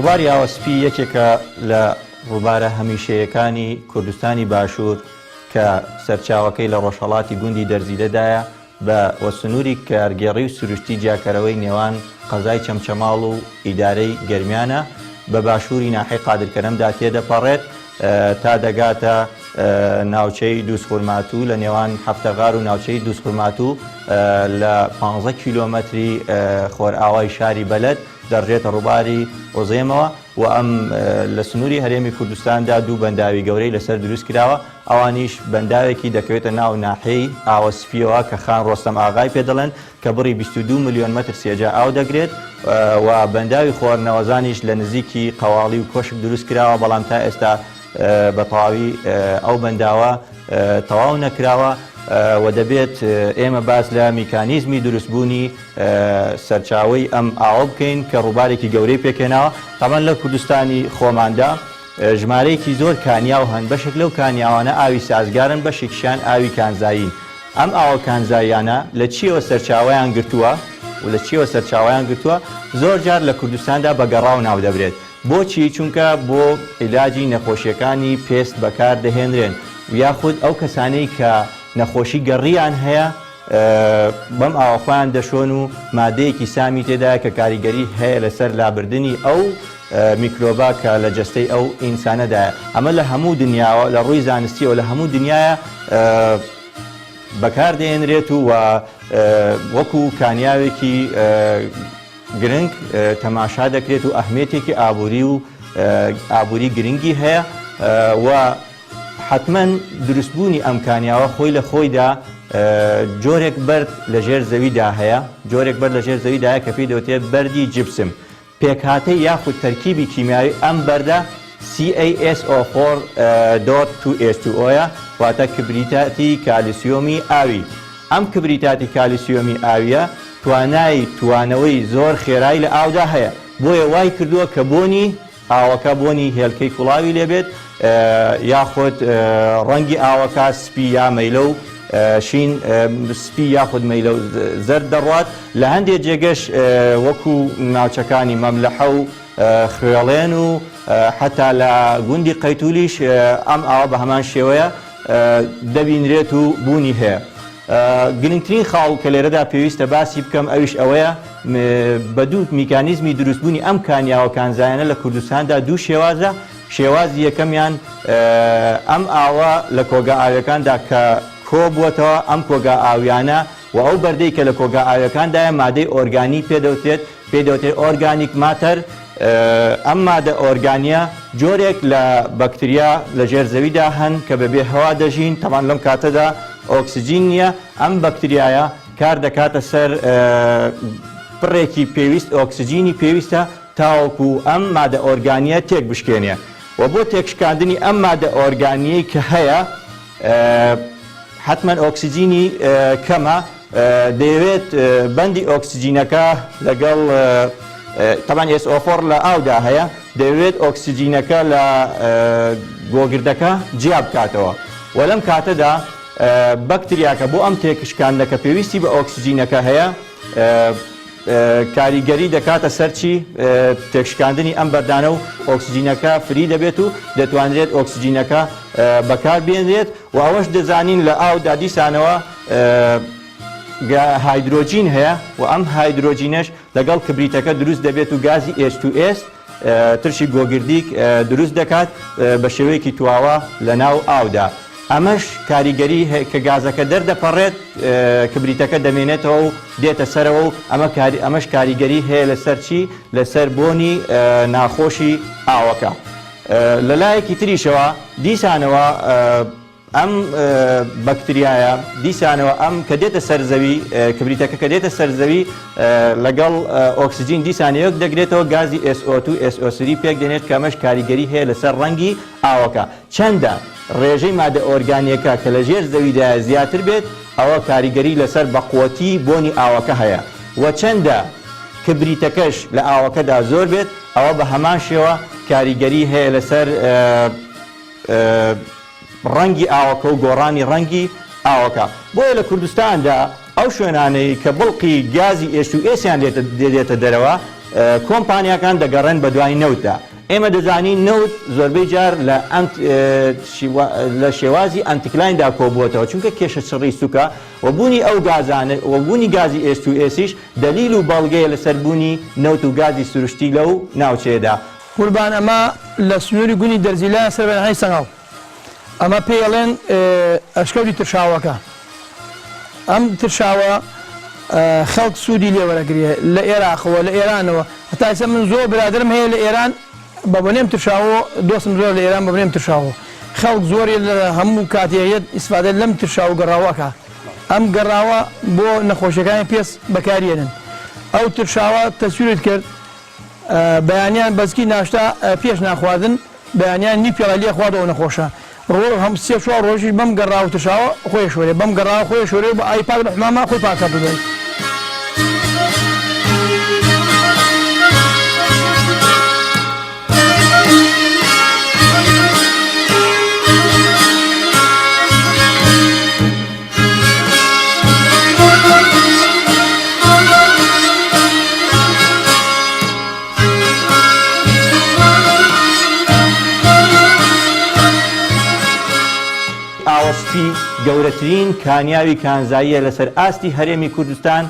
ڕووباری ئاوەسپی یەکێکە لە ڕووبارە هەمیشەیەکانی کوردستانی باشوور کە سەرچاوەکەی لە ڕۆژهەڵاتی گوندی دەرزیلەدایە بە و سنووری کارگێڕی و سروشتی جیاکەرەوەی نێوان قەزای چەمچەماڵ و ئیدارەی گەرمیانە، بە باشووری ناحیەی قادرکەرەمدا تێدەپەڕێت تا دەگاتە ناوچەی دووزخورماتوو لە نێوان حەفتەغار و ناوچەی دووزخورماتوو لە پانزە کیلۆمەتری خۆرئاوای شاری بەلەد دەڕژێتە ڕووباری عوزێمەوە و ئەم لە سنووری هەرێمی کوردستاندا دوو بەنداوی گەورەی لەسەر دروست کراوە ئەوانیش بەنداوێکی دەکەوێتە ناو ناحیەی ئاوە سپییەوە کە خان ڕۆستەم ئاغای پێ دەڵێن کە بڕی 22 ملیۆن مەتر سێجا ئاو دەگرێت و بەنداوی خۆرنەوەزانیش لە نزیکی قەواڵی و کۆشک دروست کراوە بەڵام تا ئێستا بە تەواوی ئەو بەنداوە تەواو نەکراوە و دەبێت ئێمە باس لە میکانیزمی دروستبوونی سەرچاوەی ئەم ئاوە بکەین کە ڕووبارێکی گەورەی پێکهێناوە تەبعەن لە کوردستانی خۆماندا ژمارەیەکی زۆر کانیاو هەن، بەشێک لەو کانیاوانە ئاوی سازگارن، بەشێکیشیان ئاوی کانزایین. ئەم ئاوە کانزاییانە لە چییەوە سەرچاوەیان گرتووە و لە چییەوە سەرچاوەیان گرتووە؟ زۆر جار لە کوردستاندا بە گەڕاو ناو دەبرێت. بۆچی؟ چونکە بۆ عیلاجی نەخۆشییەکانی پێست بەکار دەهێنرێن و یاخود ئەو کەسانەی کە نەخۆشی گەڕیان هەیە بەم ئاوە خۆیان دەشۆن و مادەیەکی سامی تێدایە کە کاریگەری هەیە لەسەر لابردنی ئەو میکرۆبە کە لە جەستەی ئەو ئینسانەدایە. ئەمە لە هەموو دنیاوە لە ڕووی زانستیەوە لە هەموو دنیایا بەکار دەهێنرێت و وەکو کانیاوێکی گرنگ تەماشا دەکرێت و ئەهمیەتێکی ئابووری و ئابووری گرنگی هەیە و حەتمەن دروستبوونی ئەم کانیاوە خۆی لە خۆیدا جۆرێک بەرد لە ژێر زەویدا هەیە جۆرێک بەرد لە ژێر زەویدایە کە پێی دەوترێت بەردی جپسم پێکهاتەی یاخود تەرکیبی کیمیاوی ئەم بەردە CaSO4 dot 2H2O یە، واتە کبریتاتی کالیسیۆمی ئاوی. ئەم کبریتاتی کالیسیۆمی ئاوییە توانای توانەوەی زۆر خێرای لە ئاودا هەیە، بۆیە وای کردووە کە بۆنی ئاوەکە بۆنی هێلکەی کوڵاوی لێبێت یاخود ڕەنگی ئاوەکە سپی یا مەیلە و شین سپی یاخود مەیلە و زەرد دەڕوات، لە هەندێ جێگەش وەکو ناوچەکانی مەملەحە و خوێڵێن و حەتا لە گوندی قەیتولیش ئەم ئاوە بە هەمان شێوەیە دەبینرێت و بوونی هەیە. گرنگترین خاڵ کە لێرەدا پێویستە باسی بکەم ئەویش ئەوەیە بە دوو میکانیزمی دروستبوونی ئەم کانیاوە کانزایانە لە کوردستاندا دوو شێوازە، شێوازی یەکەمیان ئەم ئاوە لە کۆگا ئاویەکاندا کە کۆبووەتەوە ئەم کۆگا ئاویانە و ئەو بەردەی کە لە کۆگا ئاویەکاندایە مادەی ئۆرگانی پێ دەوترێت پێی دەوترێت organic matter ئەم مادە ئۆرگانیە جۆرێک لە بەکتریا لە ژێر زەویدا هەن کە بەبێ هەوا دەژین تەبعەن لەم کاتەدا ئۆکسجین نییە ئەم بەکتریایە کار دەکاتە سەر بڕێکی پێویست ئۆکسجینی پێویستە تاوەکو ئەم مادە ئۆرگانیە تێک بشکێنێ و بۆ تێکشکاندنی ئەم مادە ئۆرگانیەی کە هەیە حەتمەن ئۆکسجینی کەمە دەیەوێت بەندی ئۆکسجینەکە لەگەڵ تەبعەن SO4 لە ئاودا هەیە دەیەوێت ئۆکسجینەکە لە گۆگردەکە جیا بکاتەوە و لەم کاتەدا بەکتریاکە بۆ ئەم تێکشکاندنە کە پێویستی بە ئۆکسجینەکە هەیە کاریگەری دەکاتە سەر چی؟ تێکشکاندنی ئەم بەردانە و ئۆکسجینەکە فری دەبێت و دەتوانرێت ئۆکسجینەکە بەکار بێنرێت و ئەوەش دەزانین لە ئاودا دیسانەوە هایدرۆجین هەیە و ئەم هایدرۆجینەش لەگەڵ کبریتەکە دروست دەبێت و گازی H2S ترشی گۆگردیک دروست دەکات بە شێوەیەکی تواوە لە ناو ئاودا. ئەمەش کاریگەری کە گازەکە دەردەپەڕێت کبریتەکە دەمێنێتەوە و دێتە سەرەوە و ئەمە کاری ئەمەش کاریگەری هەیە لەسەر چی؟ لەسەر بۆنی ناخۆشی ئاوەکە. لە لایەکی تریشەوە دیسانەوە. ئەم بەکتریایە دیسانەوە ئەم کە دێتە سەر زەوی کبریتەکە کە دێتە سەر زەوی لەگەڵ ئۆکسجین دیسان یەک دەگرێتەوە گازی SO2 SO3 پێک دێنێت کە ئەمەش کاریگەری هەیە لەسەر ڕەنگی ئاوەکە. چەندە ڕێژەی مادە ئۆرگانیەکە کە لە ژێر زەویدایە زیاتر بێت ئەوە کاریگەری لەسەر بەقوەتی بۆنی ئاوەکە هەیە وە چەندە کبریتەکەش لە ئاوەکەدا زۆر بێت ئەوە بە هەمان شێوە کاریگەری هەیە لەسەر ڕەنگی ئاوەکە و گۆڕانی ڕەنگی ئاوەکە. بۆیە لە کوردستاندا ئەو شوێنانەی کە بڵقی گازی ئێس و ئێسیان لێ دێتە دەرەوە کۆمپانیاکان دەگەڕێن بەدوای نەوتدا. ئێمە دەزانین نەوت زۆربەی جار لە لە شێوازی anticline دا کۆبووەتەوە چونکە کێشە چڕی سوکە و بوونی ئەو گازانە و بوونی گازی ئێس و ئێسیش دەلیل و بەڵگەیە لەسەر بوونی نەوت و گازی سروشتی لەو ناوچەیەدا. قوربان ئەمە لە سنووری گوندی دەرزیلایە سەر بە ناحیەی سەنگاو ئەمە پێی ئەڵێن ئەشکەوتی ترشاوەکە ئەم ترشاوە خەڵک سوودی لێ وەرەگرێ لە ئێراقەوە لە ئێرانەوە هەتا ئێستا من زۆر برادەرم هەیە لە ئێران بە بۆنێم ترشاوە دۆستم زۆر لە ئێران بە بۆنێم ترشاوە خەڵک زۆری لە هەموو کاتێ یەت ئیسفادە لەم ترشاو و گەڕاوە ئەکا ئەم گەڕاوە بۆ نەخۆشیەکانی پێست بەکاریێنن ئەو ترشاوە تەسویرت کرد بەیانیان بەزکی ناشتا پێش نان خواردن بەیانیان نیو پیاڵە لێ خواردەوە نەخۆشە ڕۆ هەم سێ چوار ڕۆژیش بەم گەڕاو ترشاوە خۆی شۆرێ بەم گەڕاوە خۆی شۆرێ و بە ئاوی پاک لە حماما خۆی پاک کات دوای. ئاوەسپی گەورەترین کانیاوی کانزاییە لەسەر ئاستی هەرێمی کوردستان،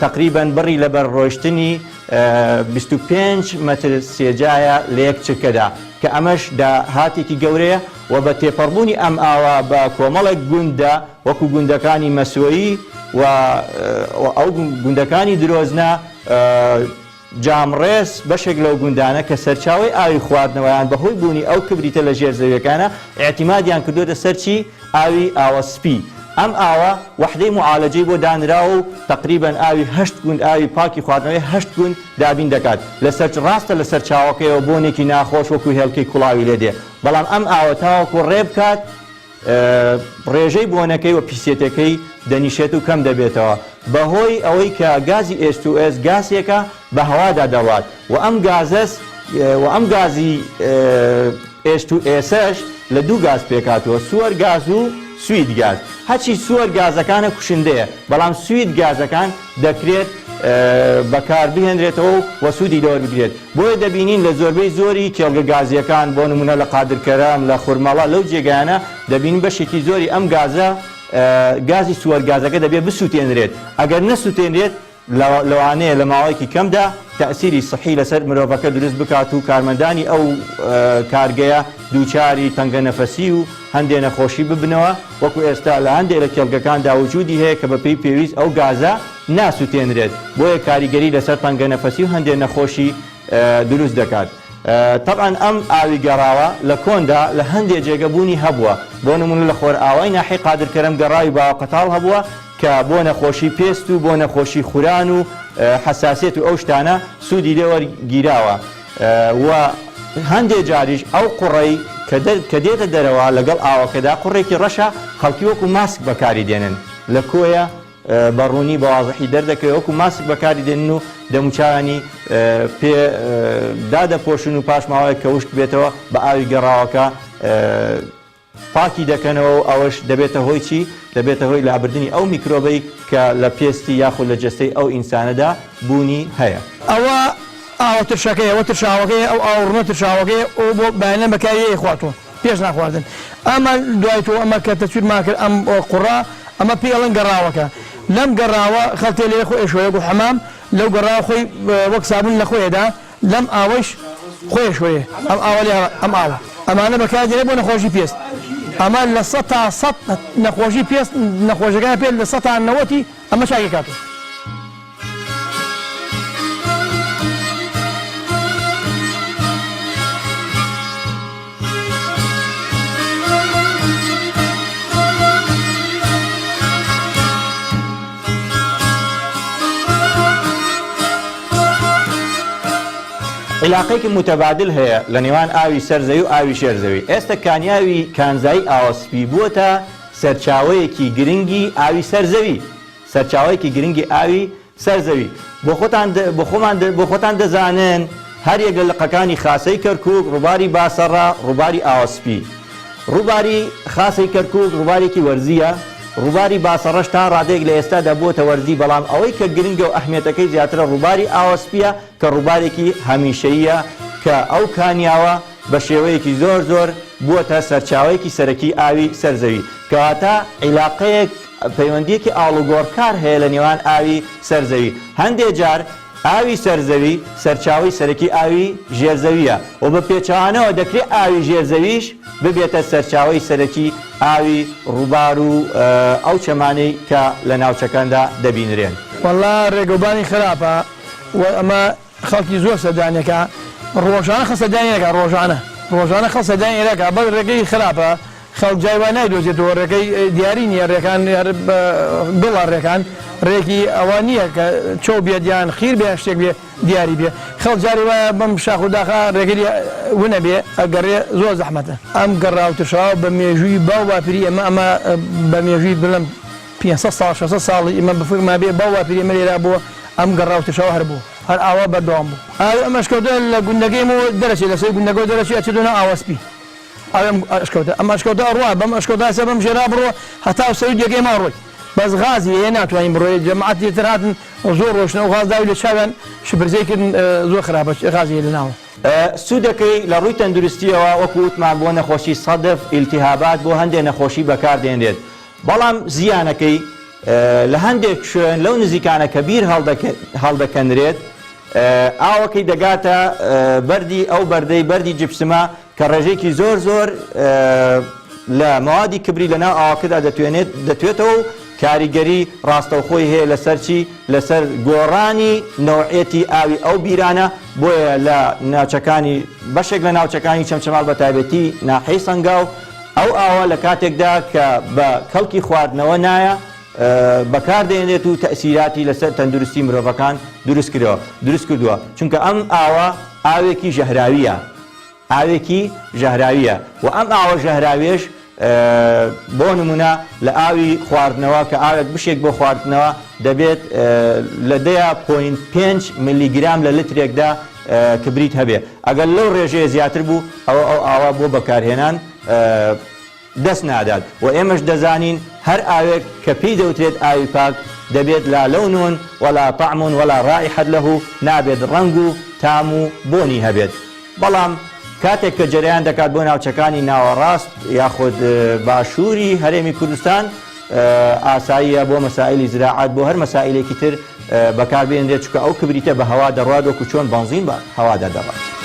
تەقریبەن بڕی لەبەر ڕۆیشتنی 25 مەتر سێجایە لە یەک چرکەدا، کە ئەمەش داهاتێکی گەورەیە و بە تێپەڕبوونی ئەم ئاوە بە کۆمەڵێک گونددا وەکو گوندەکانی مەسۆیی و ئەو گوندەکانی درۆزنە، جامڕێس، بەشێک لەو گوندانە کە سەرچاوەی ئاوی خواردنەوەیان بەهۆی بوونی ئەو کبریتە لە ژێر زەویەکانە ئیعتیمادیان کردۆتە سەر چی؟ ئاوی ئاوە سپی. ئەم ئاوە وەحدەی موعالەجەی بۆ دانراوە و تەقریبەن ئاوی هەشت گوند ئاوی پاکی خواردنەوەی هەشت گوند دابین دەکات. لە سەرچ ڕاستە لە سەرچاوەکەیەوە بۆنێکی ناخۆش وەکو هێلکەی کوڵاوی لێ دێ بەڵام ئەم ئاوە تاوەکو ڕێ بکات ڕێژەی بۆنەکەی و پیسێتەکەی دەنیشێت و کەم دەبێتەوە بەهۆی ئەوەی کە گازی ئێس تو ئێس گاسێکە بە هەوادا دەڕوات و ئەم گازەس و ئەم گازی ئێس تو ئێسەش لە دوو گاز پێکهاتووە sour gas و sweet gas هەرچی sour گازەکانە کوشندەیە بەڵام sweet گازەکان دەکرێت بەکار بهێنرێتەوە و سوودی لێوەربگرێت بۆیە دەبینین لە زۆربەی زۆری کێڵگە گازییەکان بۆ نموونە لە قادرکەرەم، لە خورمەڵە لەو جێگایانە دەبینین بەشێکی زۆری ئەم گازە گازی sour گازەکە دەبێت بسووتێنرێت ئەگەر نەسووتێنرێت لەوانەیە لە ماوەیەکی کەمدا تەئسیری سحی لەسەر مرۆڤەکە دروست بکات و کارمەندانی ئەو کارگەیە دووچاری تەنگەنەفەسی و هەندێ نەخۆشی ببنەوە وەکو ئێستا لە هەندێ لە کێڵگەکاندا وجودی هەیە کە بەپێی پێویست ئەو گازە ناسوتێنرێت بۆیە کاریگەری لەسەر تەنگەنەفەسی و هەندێ نەخۆشی دروست دەکات. تەبعەن ئەم ئاوی گەڕاوە لە کۆندا لە هەندێ جێگە بوونی هەبووە بۆ نموونە لە خۆرئاوای ناحیەی قادرکەرەم گەڕاوی باوەقەتاڵ هەبووە کە بۆ نەخۆشی پێست و بۆ نەخۆشی خوران و حەساسیەت و ئەو شتانە سوودی لێ وەرگیراوە و هەندێ جاریش ئەو قوڕەی کە دێتە دەرەوە لەگەڵ ئاوەکەدا قوڕێکی ڕەشە خەڵکی وەکو ماسک بەکاری دێنن لە کۆیە بە ڕوونی بە وازحی دەردەکەوێت وەکو ماسک بەکاری دێنن و دەموچاویانی پێ دادەپۆشن و پاش ماوەیەک کە وشک بێتەوە بە ئاوی گەڕاوەکە پاکی دەکەنەوە و ئەوەش دەبێتە هۆی چی؟ دەبێتە هۆی لابردنی ئەو میکرۆبەی کە لە پێستی یاخود لە جەستەی ئەو ئینسانەدا بوونی هەیە. ئەوە ئاوە ترشەکەیە، ئەوە ترشاوەکەیە، ئەو ئاوە ڕوونە ترشاوەکەیە، ئەوە بۆ بەیانیان بەکاری ئەیخواتەوە پێش نان خواردن. ئەمە دوای تۆ ئەمە کە تەسویرمان کرد ئەم قوڕە ئەمە پێی ئەڵێن گەڕاوەکە. لەم گەڕاوە خەڵتێ لێ خۆی ئەشۆێ وەکو حەمام، لەو گەڕاوە خۆی وەک سابوون لە خۆی ئەدا، لەم ئاوەیش خۆی ئەشۆرێ ئەم ئاوە لێ ئەم ئاوە ئەمانە بەکار دێنێ بۆ نەخۆشی پێست ئەمە 100% نەخۆشی پێست نەخۆشەکان پێ لە سەتا نەوەتی ئەمە چاکی کاتەوە. عیلاقەیەکی موتەبادل هەیە لە نێوان ئاوی سەر زەوی و ئاوی ژێر زەوی. ئێستە کانیاوی کانزایی ئاوەسپی بووەتە سەرچاوەیەکی گرنگی ئاوی سەر زەوی. سەرچاوەیەکی گرنگی ئاوی سەر زەوی. بۆ خۆتان بۆ خۆمان بۆ خۆتان دەزانن هەر یەک لە لقەکانی خاسەی کەرکووک، ڕووباری باسەڕە، ڕووباری ئاوەسپی. ڕووباری خاسەی کەرکووک ڕووبارێکی وەرزییە، ڕووباری باسەڕەش تا ڕادەیەک لە ئێستادا بووەتە وەرزی، بەڵام ئەوەی کە گرنگە و ئەهمیەتەکەی زیاترە ڕووباری ئاوەسپییە کە ڕووبارێکی هەمیشەییە کە ئەو کانیاوە بە شێوەیەکی زۆر زۆر بووەتە سەرچاوەیەکی سەرەکی ئاوی سەر زەوی. کەواتە عیلاقەیەک، پەیوەندییەکی ئاڵوگۆڕکار هەیە لە نێوان ئاوی سەر زەوی. هەندێ جار ئاوی سەر زەوی سەرچاوەی سەرەکی ئاوی ژێر زەوییە و بە پێچەوانەوە دەکرێ ئاوی ژێر زەویش ببێتە سەرچاوەی سەرەکی ئاوی ڕووبار و ئەو چەمانەی کە لە ناوچەکاندا دەبینرێن. وەڵا ڕێگەوبانی خراپە و ئەمە خەڵکی زۆر سەردانی ئەکا ڕۆژانە خەڵک سەردانی ئەکا ڕۆژانە ڕۆژانە خەڵک سەردانی ئێرە ئەکا بەس ڕێگەی خراپە خەڵک جای وا نایدۆزێتەوە ڕێگەی دیاری نییە ڕێکان هەر گوڵە ڕێکان ڕێکی ئەوە نییە کە چۆ بێت یان خیر بێ شتێک بێ دیاری بێ خەڵک جاری وایە بەم شاخ و داخە ڕێگەی ونە بێ ئەگەڕێ زۆر زەحمەتە. ئەم گەڕاو ترشاوە بە مێژووی باو باپیری ئێمە ئەمە بە مێژووی بڵێم 500 ساڵ 600 ساڵی ئێمە بفکرمان بێ باو باپیری ئێمە لێرە بووە ئەم گەڕاو ترشاوە هەر بوو هەر ئاوا بەردەوام بوو. ئاوی ئەم ئەشکەوتە لە گوندەکەی ئێمەوە دەرەچێ لە سەری گوندەکەوە دەرەچێ ئەچێتەوە ناو ئاوەسپی. ئەم ئەشکەوتە ئەم ئەشکەوتە ئەڕوا بەم ئەشکەوتە ئێستا بەم ژێرا بڕۆ هەتا سەروی جێگەی ما ڕۆی بەس غازی هەیە ناتوانین بڕۆی جەماعەتی تر هاتن زۆر ڕۆشتن ئەو غاز داوی لە چاویان شپرزەی کردن زۆر خراپە غازی هەیە لە ناوە. سوودەکەی لە ڕووی تەندروستییەوە وەکو وتمان بۆ نەخۆشی سەدف، ئیلتیهابات، بۆ هەندێ نەخۆشی بەکاردێنرێت، بەڵام زیانەکەی لە هەندێک شوێن لەو نزیکانە کە بیر هەڵدەکەنرێت ئاوەکەی دەگاتە بەردی ئەو بەردەی بەردی جپسمە کە ڕێژەیەکی زۆر زۆر لە مەوادی کبری لە ناو ئاوەکەدا دەتوێنێت دەتوێتەوە و کاریگەری ڕاستەوخۆی هەیە لەسەر چی؟ لەسەر گۆڕانی نەوعێتی ئاوی ئەو بیرانە، بۆیە لە ناوچەکانی بەشێک لە ناوچەکانی چەمچەماڵ بە تایبەتی ناحیەی سەنگاو ئەو ئاوە لە کاتێکدا کە بە کەڵکی خواردنەوە نایە بەکار دێنرێت و تەئسیراتی لەسەر تەندروستی مرۆڤەکان دروست دروست کردووە چونکە ئەم ئاوە ئاوێکی ژەهراویە. ئاوێکی ژەهراویە و ئەم ئاوە ژەهراویەش بۆ نمونە لە ئاوی خواردنەوە کە ئاوێک بشێک بۆ خواردنەوە دەبێت لە دەیا point پێنج ملیگرام لە لترێکدا کبریت هەبێ ئەگەر لەو ڕێژەیە زیاتر بوو ئەوە ئەو ئاوە بۆ بەکارهێنان دەست نادات و ئێمەش دەزانین هەر ئاوێک کە پێی دەوترێت ئاوی پاک دەبێت لا لون ولا طعم ولا رائحە له نابێت ڕەنگ و تام و بۆنی هەبێت بەڵام کاتێک کە جەرەیان دەکات بۆ ناوچەکانی ناوەڕاست یاخود باشووری هەرێمی کوردستان ئاساییە بۆ مەسائیلی زراعەت بۆ هەر مەسائیلێکی تر بەکاربێنرێت چونکە ئەو کبریتە بە هەوا دەڕوات وەکو چۆن بەنزین بە هەوادا دەڕوات.